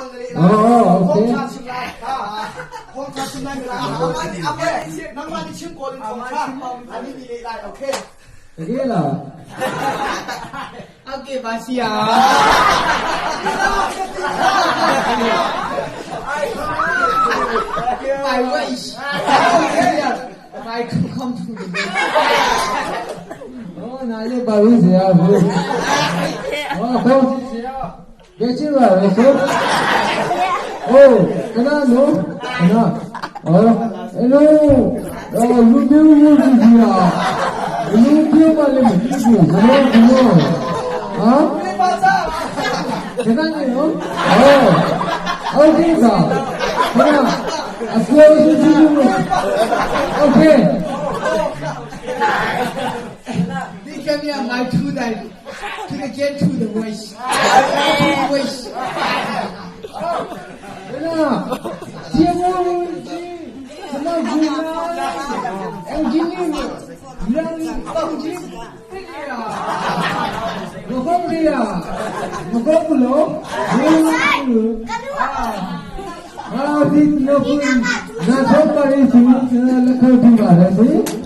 Oh, okay. Okay la. Okay ပါဆရာ My wish. My come to the Oh, နားလေးပါလို့ဆရာဘူး။ဟောကောင်းစီဆရာ။ကြည့်ကြည့်ပါလို့ဆို။အိုးခဏနော်ခဏ။အော်အဲ့လိုအော်လူမျိုးမျိုးကြည့်ကြည့်อ่ะလူမျိုးမလည်းမကြည့်ဘူးဘလို့ဘလို့ဟမ်ခဏနေနော်။အော်โอเคပါခဏအပြောစုကြည့်လို့โอเค ဒီကမြ my two that to the get to the wish. To the wish. 那结婚什么姑娘？我今天让放心，对呀，我放的呀，我放不了，啊，ဒီလောကနာသောပါရီသူလက်ခေါ်ပြပါလေစီ။